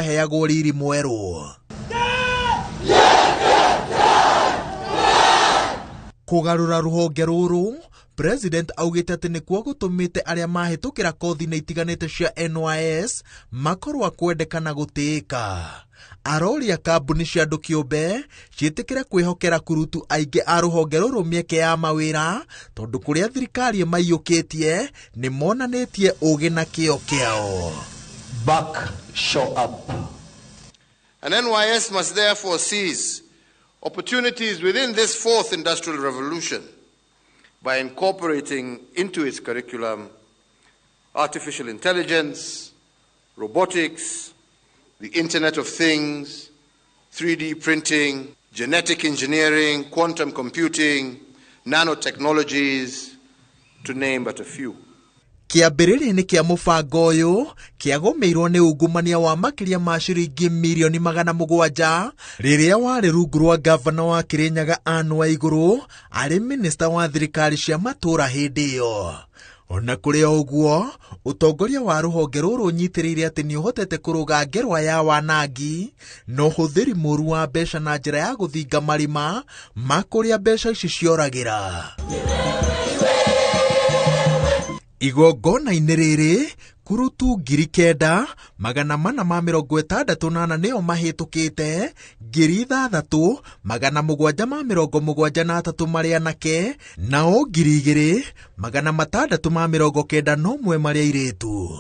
Ciaheagwo riri mwerũ. Kũgarũra rũhonge rũrũ, President augĩte atĩ nĩkuo gũtũmĩte arĩa mahĩtũkĩra kothi-inĩ itiganĩte cia NYS makorwo a kwendeka na gũtĩĩka. Aroria kambuni cia andũ kĩũmbe ciĩtĩkĩre kwĩhokera kurutu aingĩ a rũhonge rũrũ mĩeke ya mawĩra tondũ kũrĩa thirikari ĩmaiyũkĩtie nĩ monanĩtie ũgĩ na kĩo kĩao. Back show up. And NYS must therefore seize opportunities within this fourth industrial revolution by incorporating into its curriculum artificial intelligence, robotics, the Internet of Things, 3D printing, genetic engineering, quantum computing, nanotechnologies, to name but a few. Kĩambĩrĩria-inĩ kĩa mũbango ũyũ kĩagũmĩirwo nĩ ungumania wa makĩria ma ciringi mirioni 700 rĩrĩa warĩ rungu rwa gavana wa Kirinyaga Anne Waigũrũ arĩ minista wa thirikari cia matũũra hĩndĩ ĩyo. Ona kũrĩ o ũguo, ũtongoria wa rũhonge rũrũ ũnyitĩrĩire atĩ nĩ ũhotete kũrũga ngerwa ya wanangi na ũhũthĩri mũru wa mbeca na njĩra ya gũthinga marima ma kũrĩa mbeca ici cioragĩra. Igongona-inĩ rĩrĩ, kurutu 9464 nĩo mahĩtũkĩte, 6773 marĩ anake, nao 2691 marĩ airĩtu.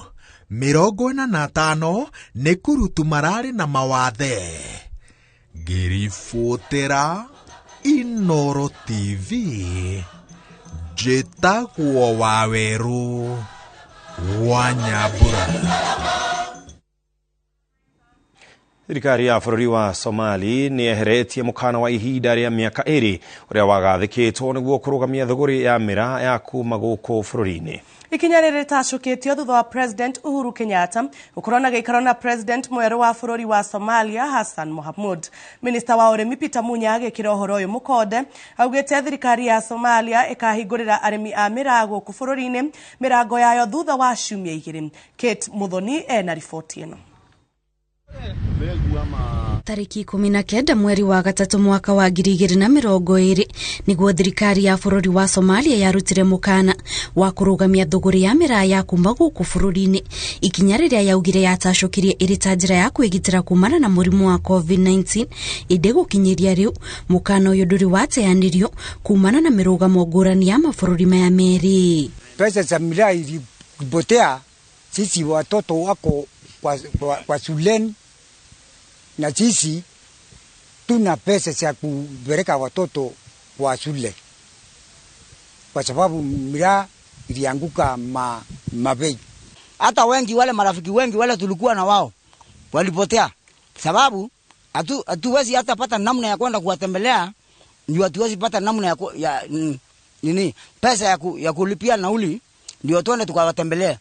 45 nĩ kurutu mararĩ na mawathe. Ngĩribotera Inooro TV, njĩtagwo Wawerũ wa Nyambura. Thirikari ya bũrũri wa Somali nĩ yeheretie mũkana wa ihinda rĩa mĩaka 2 ũrĩa wagathĩkĩtwo nĩguo kũrũgamia thũgũrĩ ya mĩraa ya kuma gũkũ bũrũri-inĩ. Ikinya rĩrĩ rĩtacũkĩtio thutha wa President Uhuru Kenyatta gũkorwo na gĩikaro na President mwerũ wa bũrũri wa Somalia Hassan Mohamud. Minista wa ũrĩmi Peter Munya agĩkĩra ũhoro ũyũ mũkonde augĩte thirikari ya Somalia ĩkahingũrĩra arĩmi a mĩraa gũkũ bũrũri-inĩ mĩrango yayo thutha wa ciumia 2. Kate Muthoni ena riboti ĩno. Tariki 19 mweri wa gatatũ mwaka wa 2020 nĩguo thirikari ya bũrũri wa Somalia yarutire mũkana wa kũrũgamia thũgũrĩ ya mĩraa ya kuma gũkũ bũrũri-inĩ, ikinya rĩrĩa yaugire yatacũkirie ĩrĩ ta njĩra ya kwĩgitĩra kumana na mũrimũ wa COVID-19. Ĩndĩ gũkinyĩria rĩu mũkana ũyũ ndũrĩ wateanĩrio kumana na mĩrũgamo ngũrani ya mabũrũri maya merĩ. Pesa za miraa ilipotea, sisi watoto wako kwa shuleni na sisi tuna pesa za kupeleka watoto kwa shule kwa sababu miraa ilianguka mabei. Hata wengi wale marafiki wengi wale tulikuwa na wao walipotea, sababu hatuwezi hata pata namna ya kwenda kuwatembelea, ndio hatuwezi pata namna ya nini pesa ya kulipia nauli ndio tuende tukawatembelea.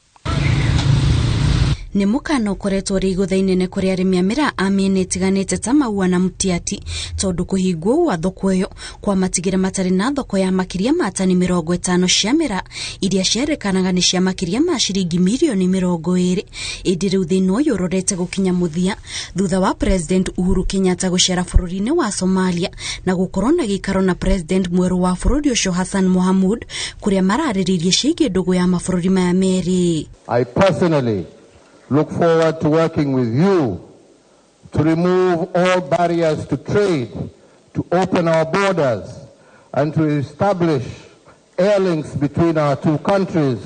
Nĩ mũkana ũkoretwo ũrĩ igũtha inene kũrĩ arĩmi a mĩraa a mĩena ĩtiganĩte ta Maua na Mutiati, tondũ kũhingwo gwa thoko ĩyo kwamatigĩra matarĩ na thoko ya makĩria ma tani 50 cia mĩraa iria cierĩkanaga nĩ cia makĩria ma ciringi mirioni 20. Ĩndĩ rĩu thĩna ũyũ ũrorete gũkinya mũthia thutha wa President Uhuru Kenyatta gũcera bũrũri-inĩ wa Somalia na gũkorwo na gĩikaro na President mwerũ wa bũrũri ũcio Hassan Mohamud, kũrĩa mararĩrĩirie ciĩgiĩ ndũgũ ya mabũrũri maya merĩ. I personally look forward to working with you to remove all barriers to trade, to open our borders, and to establish air links between our two countries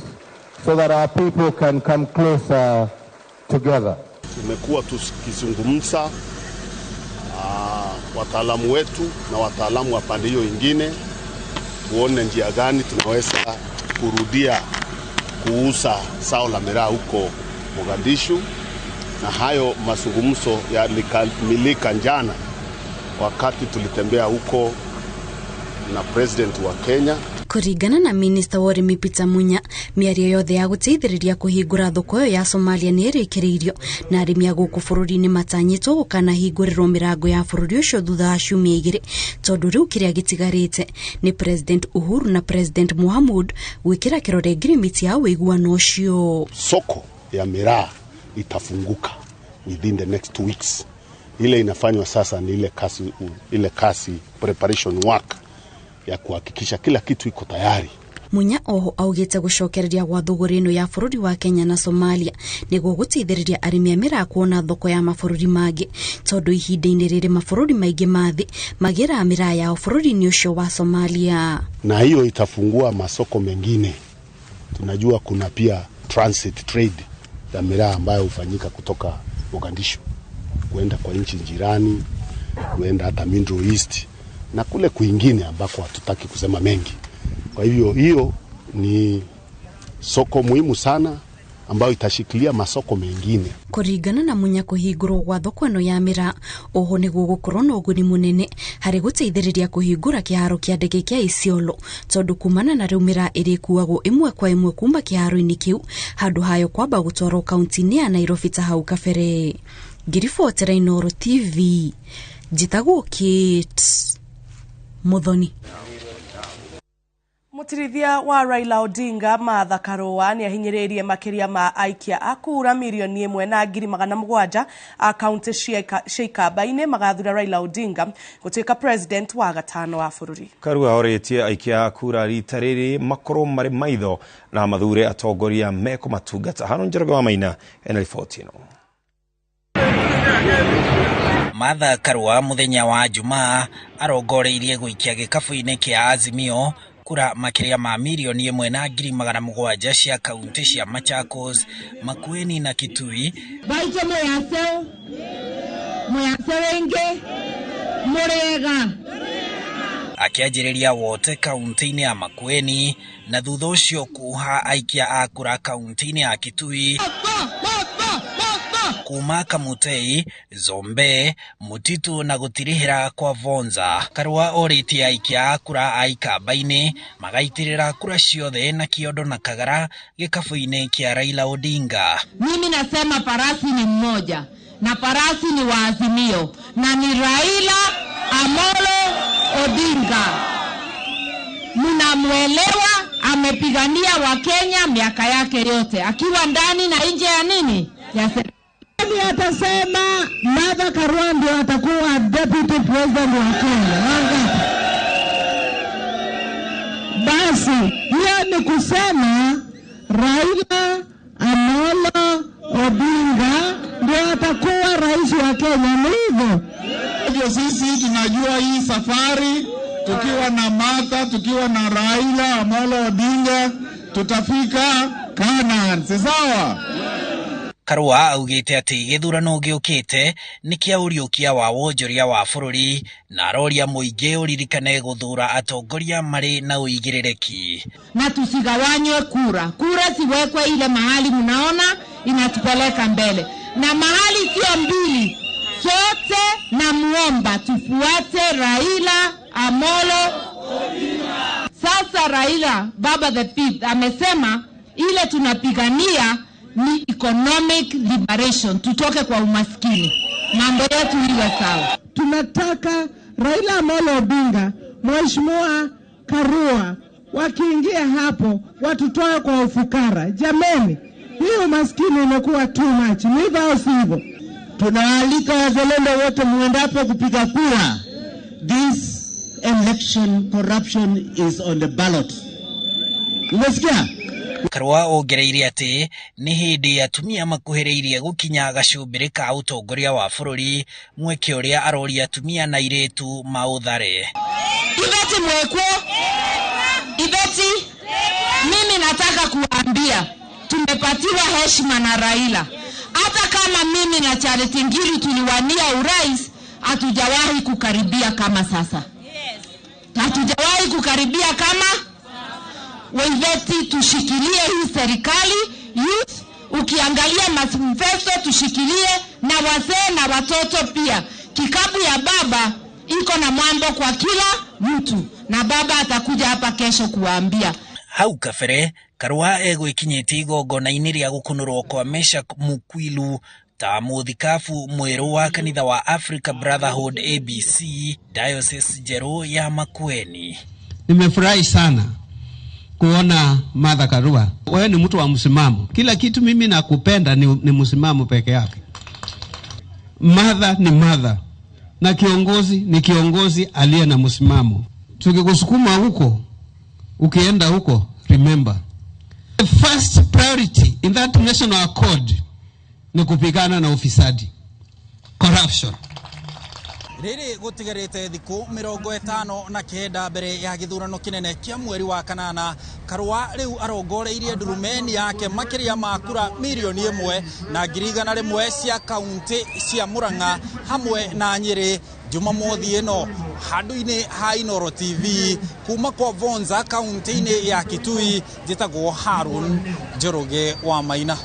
so that our people can come closer together. Tumekuwa tukizungumza wataalamu wetu na wataalamu wa pande hiyo ingine, tuone njia gani tunaweza kurudia kuuza zao la miraa huko Mogadishu, na hayo mazungumzo yalikamilika jana wakati tulitembea huko na President wa Kenya. Kũringana na Minista wa ũrĩmi Peter Munya, mĩario yothe ya gũteithĩrĩria kũhingũra thoko ĩyo ya Somalia nĩ ĩrĩkĩrĩirio na arĩmi a gũkũ bũrũri-inĩ matanyĩtwo gũkanahingũrĩrwo mĩrango ya bũrũri ũcio thutha wa ciumia 2, tondũ rĩu kĩrĩa gĩtigarĩte nĩ President Uhuru na President Mohamud gwĩkĩra kĩrore ngirimiti ya ũiguano ũcio. Soko ya miraa itafunguka within the next 2 weeks. Ile inafanywa sasa ni ile kasi preparation work ya kuhakikisha kila kitu iko tayari. Munya oho augite gucokereria gwa thuguri ino ya bururi wa Kenya na Somalia niguo guteithiriria arimi a miraa kuona thoko ya mabururi mangi tondu ihinda-ini riri mabururi maingi ma thi magiraa miraa yao bururi-ini ucio wa Somalia. Na hiyo itafungua masoko mengine. Tunajua kuna pia transit trade ya miraa ambayo hufanyika kutoka Mogadishu kuenda kwa nchi jirani, kuenda hata Middle East na kule kwingine ambako hatutaki kusema mengi. Kwa hivyo hiyo ni soko muhimu sana ambayo itashikilia masoko mengine. Kuringana na Munya kuhingurwo gwa thoko ĩno ya miraa oho nĩguo gũkorwo na ũguni mũnene harĩ gũteithĩrĩria kũhingũra kĩharo kĩa ndege kĩa Isiolo tondu kumana na rĩu miraa ĩrĩkuagwo ĩmwe kwa ĩmwe kuma kĩharo-inĩ kĩu handũ hayo kwamba gũtwarwo kaunti-inĩ ya Nairobi ta hau kabere. Ngiribotera Inooro TV, njĩtagwo Kate Muthoni. Mutirithia wa Raila Odinga Martha Karua ni ahinyiriirie makiria ma aikia a kura milioni 1,700 a kaunti cia Ikamba-ini magathura Raila Odinga gutuika president wa gatano wa bururi. Karua oritie aikia a kura rita riri makorwo mari maitho na mathure atongoria mekumatungata. Hano Njoroge wa Maina ena riboti ino. Martha Karua muthenya wa Jumaa arongoreirie guikia gikabu-ini kia Azimio kura makiria ma milioni 1,700 cia kaunti cia Machakos, Makueni na Kitui. Baito muyaseo wenge murega. Akianjĩrĩria wote kaunti-inĩ ya Makueni na thutha ũcio kuha aikia a kura kaunti-inĩ ya Kitui kuma Kamutei, Zombe, Mutitu na gutirihira kwa Vonza. Karua oritie aikia a kura a Ikamba-inĩ magaitirira kura ciothe na kiondo na kagara gikabu-inĩ kia Raila Odinga. Mimi nasema farasi ni mmoja na farasi ni wa Azimio na ni Raila Amolo Odinga. Mnamuelewa, amepigania Wakenya miaka yake yote akiwa ndani na nje ya nini? Ya serikali. Atasema Martha Karua ndio atakuwa deputy president wa Kenya. Basi hiyo ni kusema Raila Amolo Odinga ndio atakuwa rais wa Kenya, ni hivyo? Hivyo sisi tunajua hii safari tukiwa na Martha, tukiwa na Raila Amolo Odinga tutafika Canaan, si sawa? Karua augite ati githurano giukite ni kia uriukia wa wonjoria wa bururi na aroria muingi uririkane guthura atongoria mari na uigiririkia. Na tusigawanywe kura. Kura siwekwe ile mahali mnaona inatupeleka mbele. Na mahali sio mbili. Sote na muomba tufuate Raila Amolo Odinga. Sasa Raila Baba the Fifth amesema ile tunapigania ni economic liberation, tutoke kwa umaskini, mambo yetu iwe sawa. Tunataka Raila Amolo Odinga, Mheshimiwa Karua wakiingia hapo watutoe kwa ufukara. Jameni, hii umaskini imekuwa too much, ni hivyo au sivyo? Tunaalika wazalendo wote muendapo kupiga kura. This election corruption is on the ballot. Umesikia? Karua ongereire ati ni hindi atumia makuhiriirie gukinya gacumbiri ka utongoria wa bururi mweke uria aroria atumia na iritu mauthare. Iveti mwekwo, Iveti, mimi nataka kuambia tumepatiwa heshima na Raila. Hata kama mimi na Charity Ngilu tuliwania urais, hatujawahi kukaribia kama sasa. Hatujawahi kukaribia kama Waiveti. Tushikilie hii serikali youth, ukiangalia manifesto tushikilie, na wazee na watoto pia. Kikapu ya baba iko na mambo kwa kila mtu, na baba atakuja hapa kesho kuwaambia. Hau kabere Karua egwikinyĩtie igongona-inĩ rĩa gũkunũrwo kwa Meshack Mukwilu ta mũthikabu mwerũ wa kanitha wa Africa Brotherhood ABC Diocese njerũ ya Makueni. Nimefurahi sana kuona Martha Karua. Wewe ni mtu wa msimamo. Kila kitu mimi nakupenda ni msimamo peke yake. Martha ni Martha na kiongozi ni kiongozi aliye na msimamo. Tukikusukuma huko, ukienda huko, remember the first priority in that national accord ni kupigana na ufisadi, corruption. Rĩrĩ gũtigarĩte thikũ 59 mbere ya gĩthurano kĩnene kĩa mweri wa kanana, Karua rĩu arongoreirie ndurumeni yake makĩria ma kura 1,100,000 cia kaunti cia Murang'a hamwe na Nyĩrĩ Jumamothi ĩno handũ-inĩ ha Inooro TV kuma kwa Vonza kaunti-inĩ ya Kitui. Njĩtagwo Harun Njoroge wa Maina.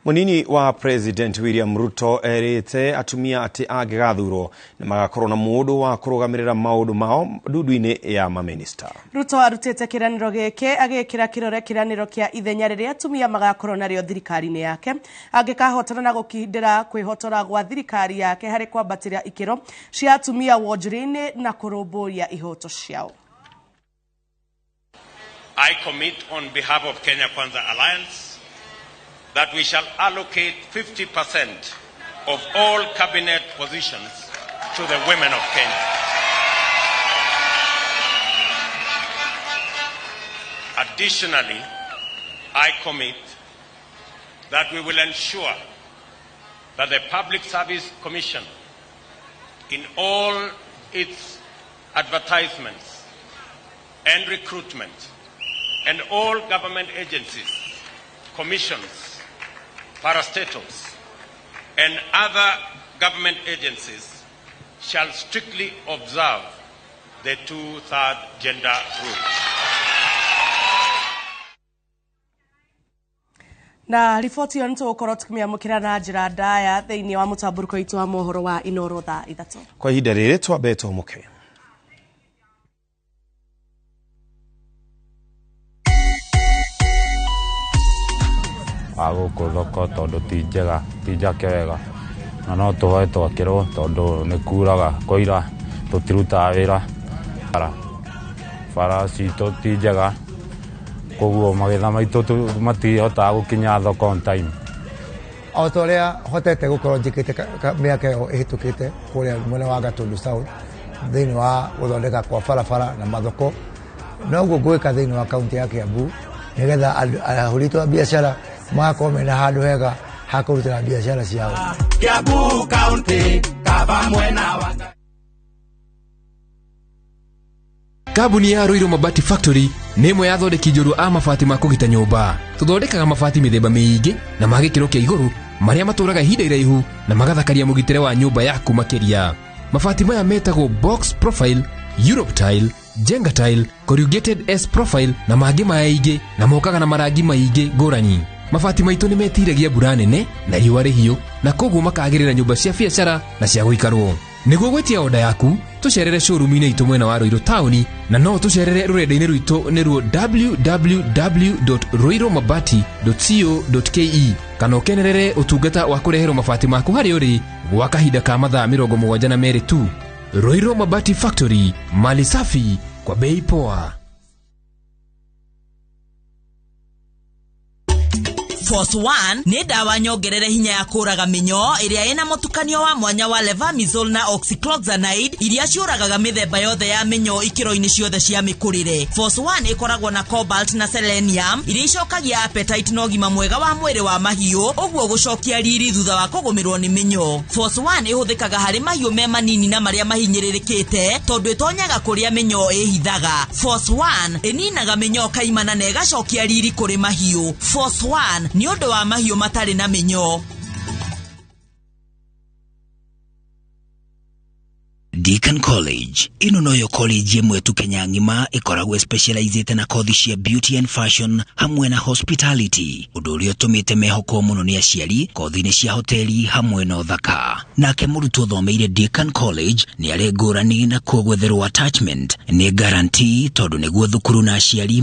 Munini wa President William Ruto erĩte atumia atĩ angĩgathurwo nĩ magakorwo na mũndũ wa kũrũgamĩrĩra maũndũ mao ndundu-inĩ ya mamĩnĩsta. Ruto arutĩte kĩranĩro gĩkĩ agĩkĩra kĩrore kĩranĩro kĩa ithenya rĩrĩa atumia magakorwo narĩo thirikari-inĩ yake angĩkahotana na gũkindĩra kwĩhotora gwa thirikari yake harĩ kwambatĩria ikĩro cia atumia wonjoria-inĩ na kũrũmbũiya ihoto ciao. I commit on behalf of Kenya Kwanza Alliance that we shall allocate 50% of all cabinet positions to the women of Kenya. Additionally, I commit that we will ensure that the Public Service Commission, in all its advertisements and recruitment, and all government agencies, commissions, parastatals, and other government agencies shall strictly observe the two-third gender rule. Na riboti ĩyo nĩtũgũkorwo tũkĩmĩamũkĩra na njĩra ndaya thĩinĩ wa mũtambũrũko witũ wa mohoro wa Inooro thaa 3. Kwa ihinda rĩrĩ twambe tũmũke. Wa gũkũ thoko tondũ ti njega, ti njake wega, na no tũhoe twakĩrwo tondũ nĩ kuraga kwaira tũtirutaga wĩra. Bara citũ ti njega, koguo magetha maitũ matihotaga gũkinya thoko on time. O ta ũrĩa hotete gũkorwo njĩkĩte mĩaka ĩyo ĩhĩtũkĩte kũrĩa mwena wa Gatundu South thĩinĩ wa gũthondeka kwa barabara na mathoko, noguo ngwĩka thĩinĩ wa kaunti ya Kiambu nĩgetha ahũri a biacara magakorwo mena handũ hega ha kũrutĩra biacara ciao. Kiambu County kaba mwena wa Kambuni ya Ruiru Mabati Factory nĩ ĩmwe ya athondeki njorua a mabati ma kũgita nyũmba. Tũthondekaga mabati mĩthemba mĩingĩ na ma gĩkĩro kĩa igũrũ marĩa matũraga ihinda iraihu na magathakaria mũgitĩre wa nyũmba yaku makĩria. Mabati maya metagwo box profile, Europe tile, Jenga tile, corrugated S profile na mangĩ maingĩ na mokaga na marangi maingĩ ngũrani. Mabati maitũ nĩ metiragia mbura nene na riũa rĩhiũ na koguo makagĩrĩra nyũmba cia biacara na cia gũikarwo. Nĩguo gwĩtia oda yaku tũcerere showroom-inĩ itũ mwena wa Ruiru taũni na no tũcerere rũrenda-inĩ rwitũ nĩruo www.ruirumabati.co.ke kana ũkenerere ũtungata wa kũreherwo mabati maku harĩa ũrĩ gwa kahinda ka mathaa 72 tu. Ruiru Mabati Factory, mali safi kwa bei poa. Force 1 nĩ ndawa nyongerere hinya ya kũraga mĩnyoo ĩrĩa ĩna mũtukanio wa mwanya wa levamisole na oxycloxanide iria ciũragaga mĩthemba yothe ya mĩnyoo ikĩro-inĩ ciothe cia mĩkũrĩre. Force 1 ĩkoragwo na cobalt na selenium iria icokagia appetite na ũgima mwega wa mwĩrĩ wa mahiũ, ũguo gũcokia riri thutha wa kũgũmĩrwo nĩ mĩnyoo. Force 1 ĩhũthĩkaga harĩ mahiũ me manini na marĩa mahinyĩrĩrĩkĩte tondũ ĩtonyaga kũrĩa mĩnyoo ĩhithaga. Force 1 ĩninaga mĩnyoo kaimana na ĩgacokia riri kũrĩ mahiũ. Force 1 nĩ ũndũ wa mahiũ matarĩ na mĩnyoo. Deacon College ĩno noyo college ĩmwe tu Kenya ng'ima ĩkoragwo specializĩte na kothi cia beauty and fashion hamwe na hospitality, ũndũ ũrĩa ũtũmĩte mehokwo mũno nĩ aciari kothi-inĩ cia hoteli hamwe na ũthaka. Nake mũrutwo ũthomeire Deacon College nĩ arĩ ngũrani na kuo gwetherwo attachment nĩ guarantee tondũ nĩguo thukuru na aciari.